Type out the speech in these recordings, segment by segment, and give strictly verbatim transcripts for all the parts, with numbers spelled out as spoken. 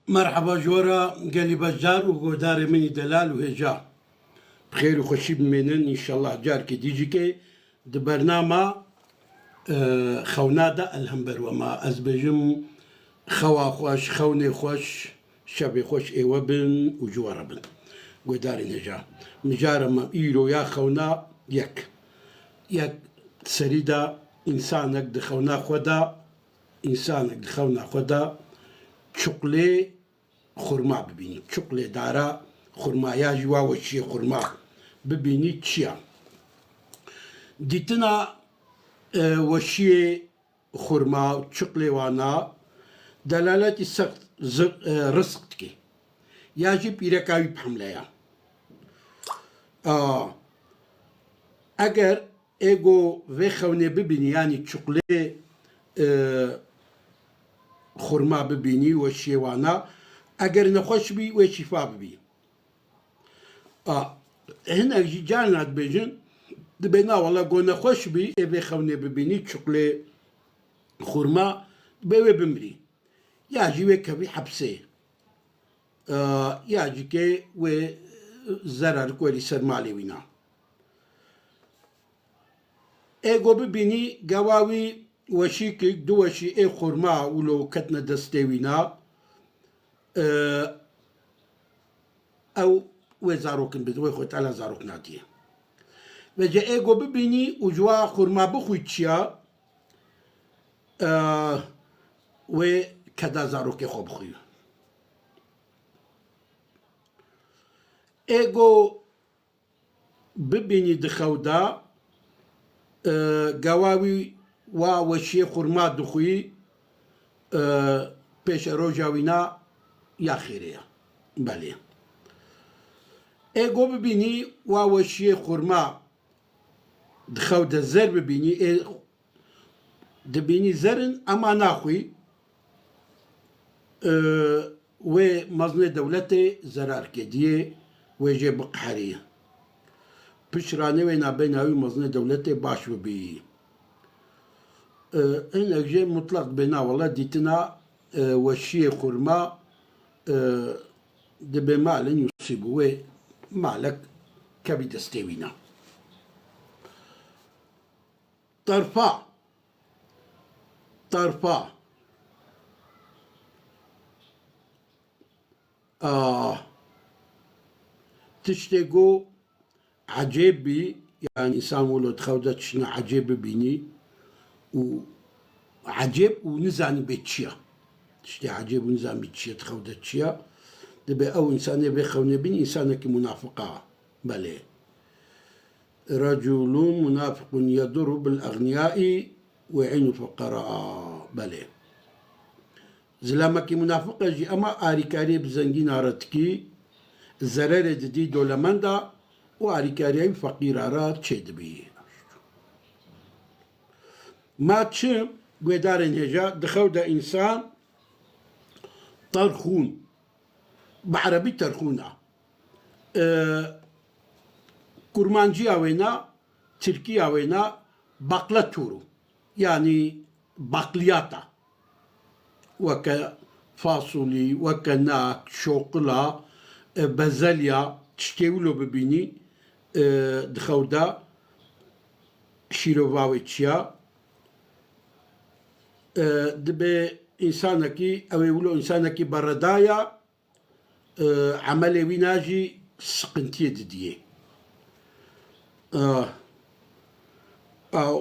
Merheba ji we re gelî beşdar û guhdarê min î delal û hêja. Bi xêr û xweşî bimênin, înşallah carkê dî jî ke di bernama, e, xewna de el hember we ma. Ez bêjim xewa xweş, xewnê xweş, şevê xweş ê we bin û ji we re bin. Guhdarên hêja. Mijara me îro ya xewna yek. Yek serî de însanek di xewna xwe de, însanek di xewna xwe de çuqlê xurma bibînî. Çuqlê dara xurma ya jî wa weşiyê xurma bibînî çi ya? Dîtina, e, weşiyê xurma û çuqlê wana delaletî sext zi-, e, rizq dike. Ya jî pîreka wî bi hemle ya. A, eger ê go vê xewnê bibînî, yanî çuqlê, e, xurma bibînî, weşiyê wana, eger nexweş bî, wê şîfa bibî. A, hinek jî carna dibêjin, dibê na wele go nexweş bî, ê vê xewnê bibînî, çuqlê xurma, dibê wê bimirî. Ya jî wê kevî hepsê. E, ya jî ke wê zererik werî ser malê wîna. Ê go bibînî gewa wî weşîkik, du weşî ê xurma wilo ketine destê wîna. E, ew wê zarokin bidin, wê Xwedê Teala zarok nadiye. Vêce ê go bibînî û ji wa xurma bixwî çiya, e, wê keda zarokê xwe bixwî. Ê go bibînî di xew de, e, gewa wî wa weşiyê xurma dixwî, e, pêşeroja wîna ya xêrê ye. Belê. Ê go bibînî wa weşiyê xurma di xew de zer bibînî, ê dibînî zer in, ema naxwî, e, wê mezinê dewletê zerar kê, diyê wê jê biqeherî. Pişt ranê wê nabêna wî mezinê dewletê baş bibî. E, hinek jê mutlaq dibê na wele dîtina, e, weşiyê xurma, e, dibê malin yusîbû, wê malek kevî destê wîna. Terfa. Terfa. Ah. Tiştê ku ecêb bî, yani însan wilo di xew de tiştine ecêb bibînî û ecêb û nizanî bê çi ya. Tiştê ecêb û nizanî bê çi ya, di xew de çi ya. Dibê ew însanê vê xewnê bînî, însanekî munafiq a. Belê. Reculun munafiqun yeduru bil egniyai ve inu fuqara. Belê. Zilamekî munafiq e jî, ema arîkariyê bi zengîna re dikî, zererê didî dolemenda û arîkariya wî feqîra re çêdibî. Ma çi guhdarên hêja di xew de însan terxûn, bi erebî terxûn a. E, kurmanciya wêna, tirkiya wêna, bakla tûr o. Yanî bakliyata. Weke fasulî, weke nak, şoqila, e, bezelya, tiştê wilo bibînî, e, di xew de şîrova wê çiya. E, dibê însanekî, ew ê wilo însanekî bereda ya, e, emelê wîna jî siqintiyê didiyê. E, ew,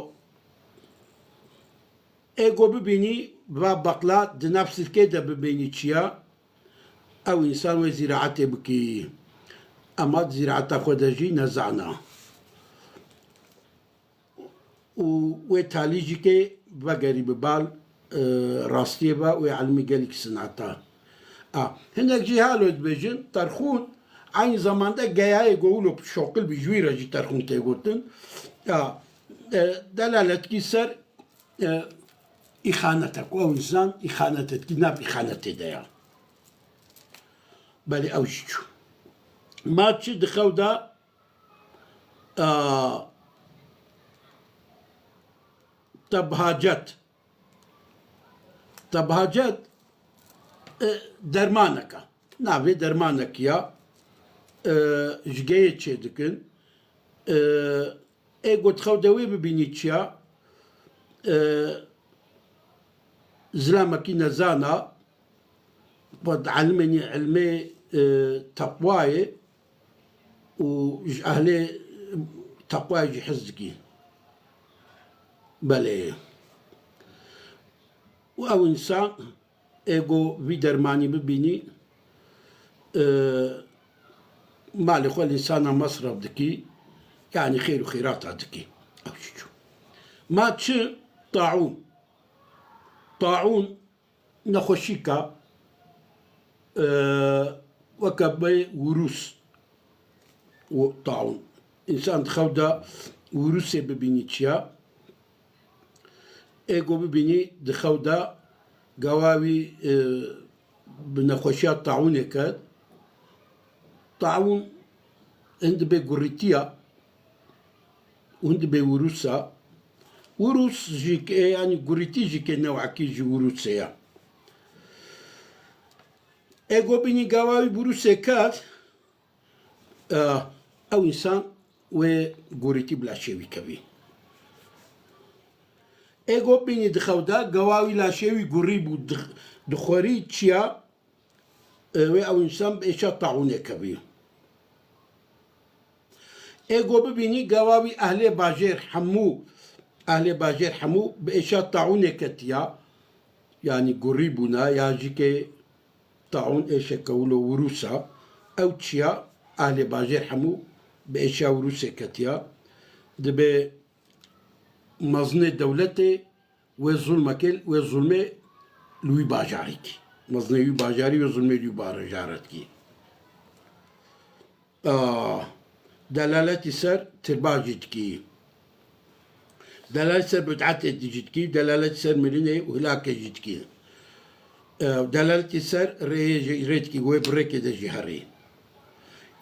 ê go bibînî, va baqla di nav sirkê de bibînî çiya, ew însan wê zîraetê bikî. Ema di zîraeta xwe de jî nezana. Û wê talî jî kê vegerî bi bal, e, rastiyê ve wê elmî gelî sinata. A, hinek jî halo dibêjin, terxûn, aynî zamanda geyayê go wilo şoqil bî, ji wî re jî terxûn tê gotin. A, e, delaletkî ser, e, îxanetek, ew însan îxanetetkî, nav îxanetê de ya. Belê ew jî çû. Ma çi di xew de A, tebhacet. Tebhacet, e, dermaneka. Navê dermanekî ya, e, ji geyê çêdikin. E, ê got xew de wê bibînî çiya, e, zilamekî nezana, wed elimênî ilmê, e, teqwayê û ji ehlê teqwayê jî hez dikî. Belê. Û ew însan ê go vî dermanî bibînî, e, malê xwe li însana mesref dikî, yanî xêr û xêrata dikî. Ew jî çû. Ma çi? Taûn. Taûn nexweşîka, e, weke bê wîrus û taûn. Însan di xew de wîrusê bibînî çiya. Ê ku bibînî di xew de gawa wî, e, bi nexweşiya taûnê ket. Taûn hin dibe gurîtiya, û hin dibe wîrusa. Wîrus jî ke, yanî gurîtî jî ke newekî ji wîrusê ye. Ê ku bînî gawa wî wîrusê ket, e, ew însan wê gurîtî bi laşê wî kevî. Ê ku bînî di xew de, gawa wî laşê wî gurî bû, di, dixwerî çiya, e, wê ew însan bi êşa taûnê kevî. Ê ku bibînî gawa wî ehlê bajêr hemû, ehlê bajêr hemû bi êşa taûnê ketiya, yanî gurî bûna, ya jî ke taûn êşeke wilo wîrusa, ew çiya ehlê bajêr hemû bi êşa wîrusê ketiya, dibe mezinê dewletê wê zulmekê, wê zulmê li wî bajarî kî. Mezinê wî bajarî wê zulmê li wî bajarî kî. A, delaletî ser tirba jî dikî. Delalet ser bid'etê jî dikî, delalet ser mirinê û hilakê jî dikî. E, delaletî ser rêyê jî rê dikî, wê bi rêkê de jî herî.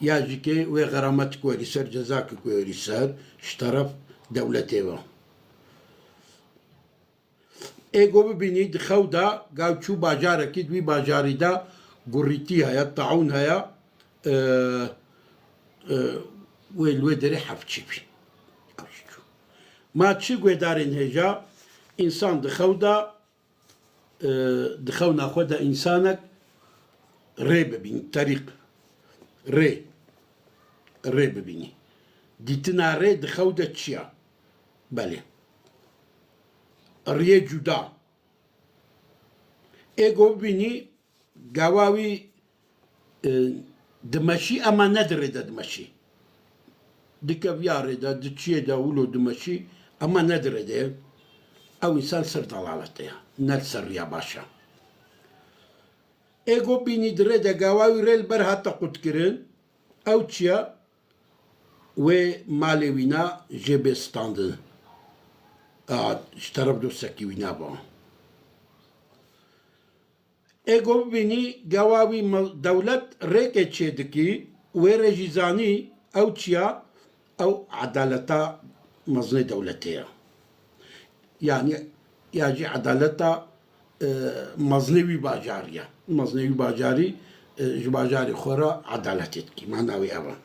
Ya jî ke wê xeramet ku werî ser, cezakî ku werî ser, ji teref dewletê ve. Ê ku bibînî di xew de gaw çû bajarekî, di wî bajarî de gurîtî heye, taûn heye, e, e, wê li wê derê hevçî bî. Ew jî çû. Ma çi guhdarên hêja, însan di xew de, e, di xewna xwe de însanek rê bibîn, terîq, rê, rê bibînî. Dîtina rê di xew de çi ya? Belê. Riyê cuda. Ê ku bibînî gawa wî, e, dimeşî, ema ne di rê de dimeşî. Dikeviya rê de, di çiyê de wilo dimeşî, ema ne di rê de ye. Ew însan ser delaletê ye, ne li ser riya baş e. Ê ku bînî di rê de gawa wî rê li ber hate qutkirin, ew çi ye? Wê malê wîna jê bê standin. A, ji teref dostekî wîna ba. Ê ku bibînî gawa wî me-, dewlet rêkê çêdikî, wê rê jî zanî ew çi ya, ew edaleta mezinê dewletê ye. Yanî ya jî edaleta, e, mezinê wî bajarî ye. Mezinê wî bajarî, e, ji bajarê xwe re edaletê dikî. Mana wê ev e.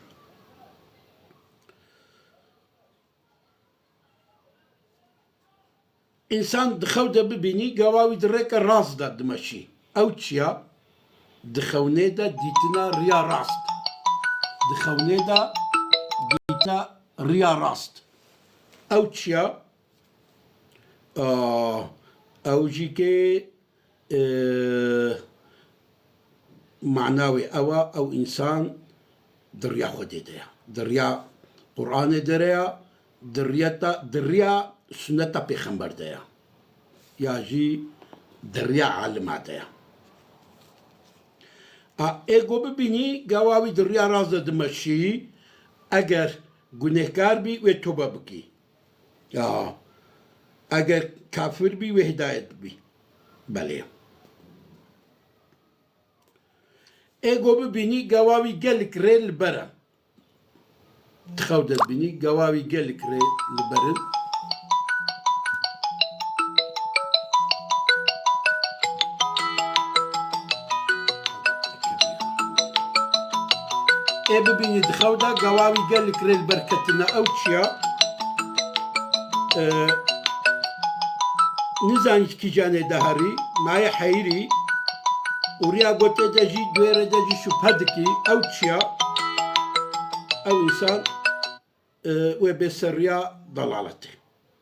Însan di xew de bibînî, gawa wî di rêke rast de dimeşî. Ew çi ya? Di xewnê de dîtina riya rast. Di xewnê de dîtina riya rast. Ew çi ya? A, ew jî ke, e, mana wê ew e, ew însan di riya Xwedê de ye. Di riya Qur'anê de ye, di riyeta, di riya sunneta pêxember de ye. Ya jî di riya alima de ye. A, ê ku bibînî, gawa wî di riya rast de dimeşî, eger gunehkar bî, wê tobe bikî. Ya, eger kafir bî, wê hidayet bibî. Belê. Ê ku bibînî, gawa wî gelek rê li ber e. Di xew de dibînî, gawa wî gelek rê li ber in. Ê bibînî di xew de gawa wî gelek rê li ber ketine. Ew çi ya? Ee, nizanî ji kîjanê de herî, mayê heyirî û riya gotê de jî, duê re de jî şubhe dikî. Ew çi ya? Ew însan, e, wê bê ser riya dalaletê.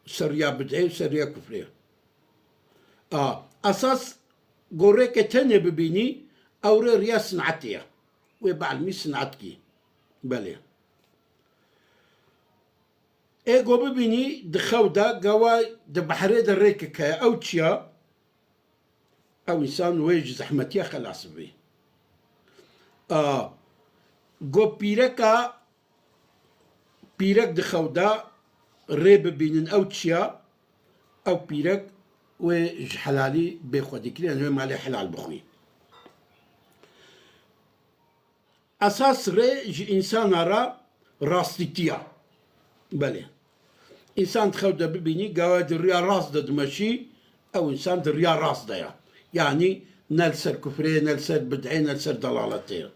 Ser riya bid'ê û ser riya kufrê. A, esas gorêke tenê bibînî, ew rê riya sinetê ye. Wê bielmî sinet kî. Belê. Ê go bibînî di xew de gawa di behrê de rêkek heye. Ew çi ya? Ew însan wê ji zehmetiya xelas bibî. A, go pîreka, pîrek di xew de rê bibînin. Ew çi ya? Ew pîrek wê ji helalî bê xwedîkirin, wê malê helal bixwî. Esas rê ji însana re rastîtiya. Belê. Însan di xew de bibînî, gawa di riya rast de dimeşî, ew însan di riya rast de ya. Yanî ne li ser kufrê, ne li ser bid'ê, ne li ser dalaletê ya.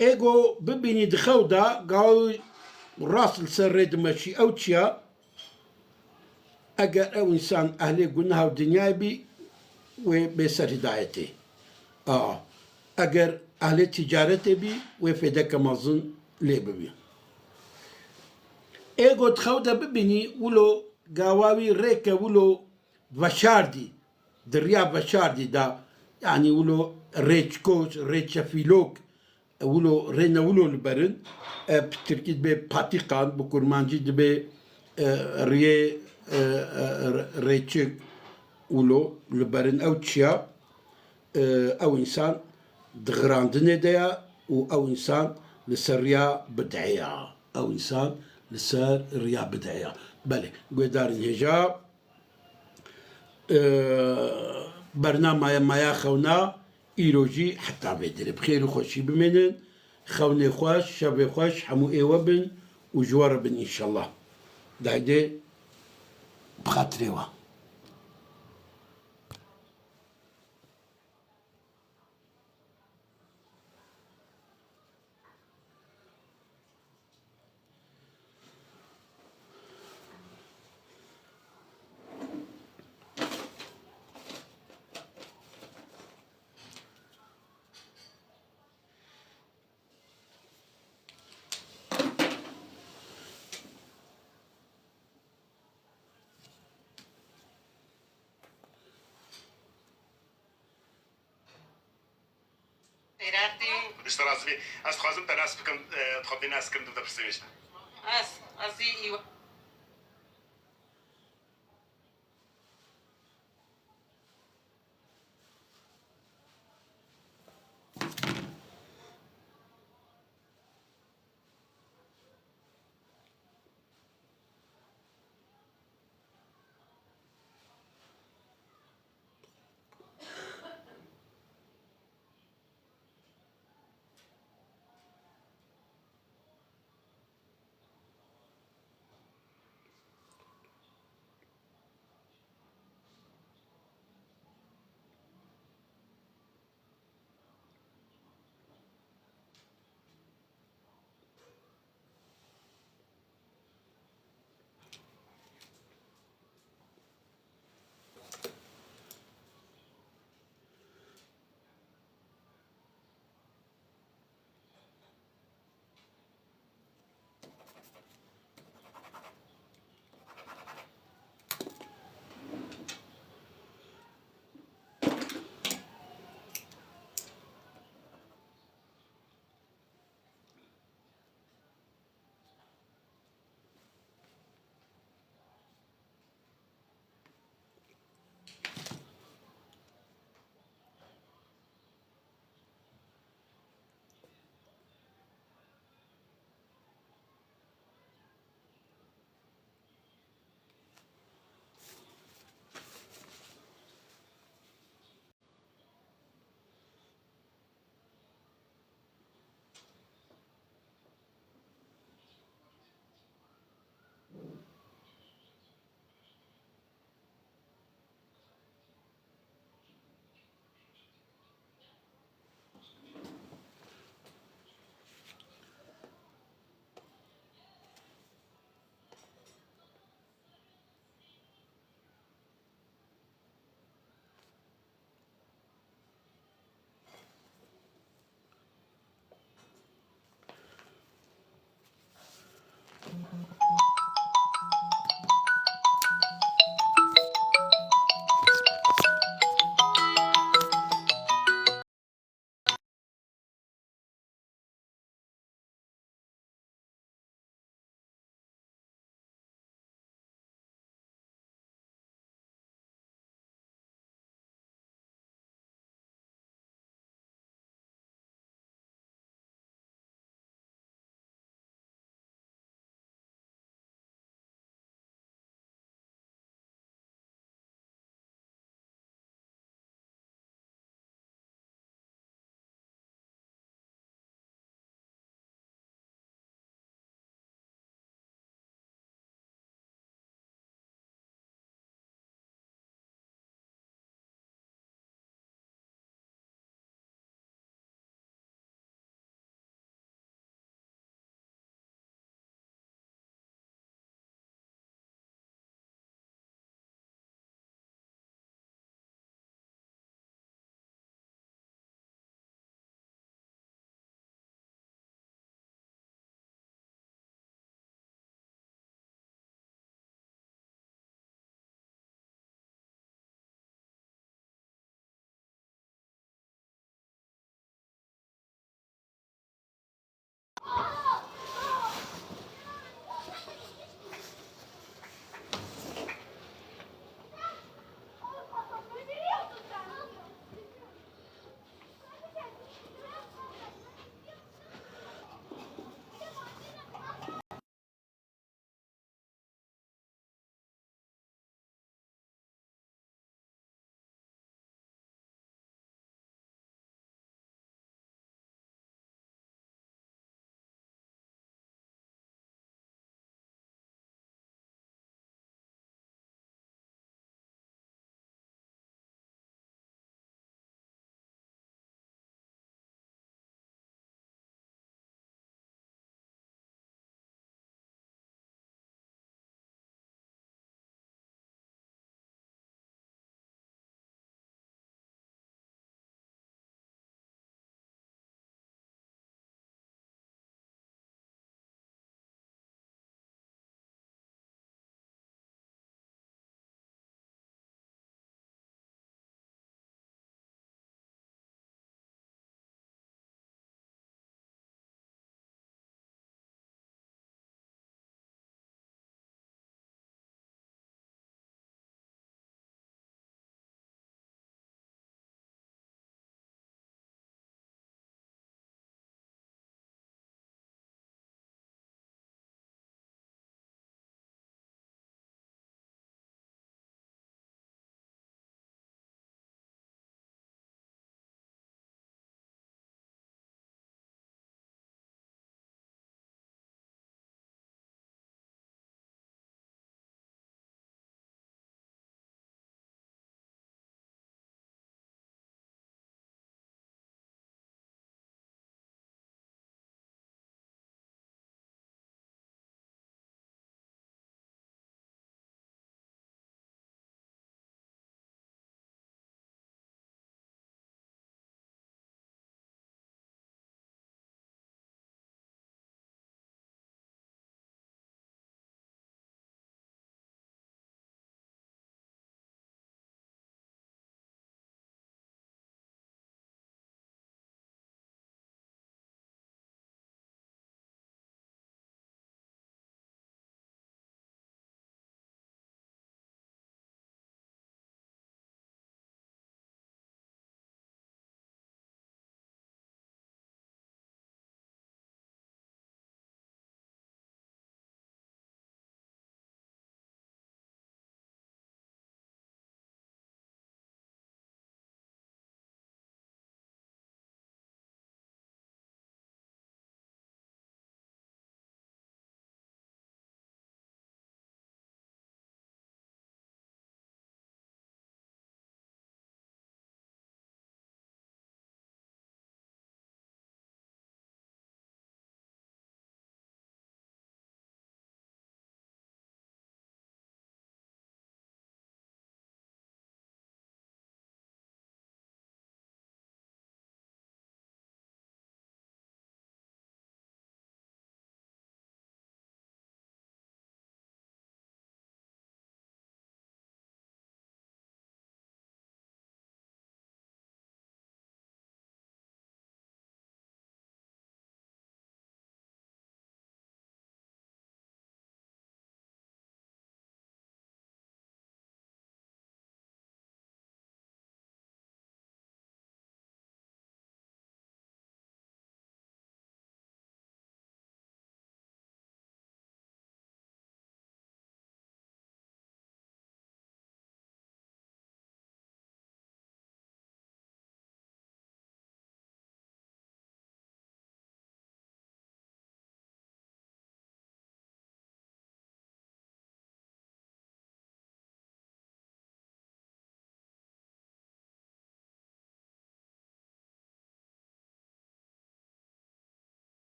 Ê go bibînî di xew de, gawa rast li ser rê dimeşî, ew çi ya? Eger ew însan ehlê guneha û dinyayê bî, wê bê ser hidayetê. A, eger ehlê tîcaretê bî, wê fêdeke mezin lê bibî. Ê go di xew de bibînî, wilo gawa wî rêke wilo veşardî, di riya veşardî de, yanî wilo rêçkoç, rêçefîlok, wilo rê ne wilo li ber in, e, bi tirkî dibe patîkan, bi kurmancî dibe, e, riyê, e, e, rê-, rêçik, wilo li ber in. Ew çi ya? E, ew însan di xirandinê de ya û ew însan li ser riya bid'ê ya. Ew însan li ser riya bid'ê ya. Belê, guhdarên hêja, e, bernamaya Maya Xewna îro jî heta vê dirê. Bi xêr û xweşî bimênin. Xewnê xweş, şevê xweş hemû ê we bin û ji we re bin înşellah. Daydê bi xatirê we. Xêratî. Xwedî ji te razî bî. Ez dixwazim te nas bikim, e, dixwazim nas bikim, tu dipirsim ji te. Ez, ez ê î-,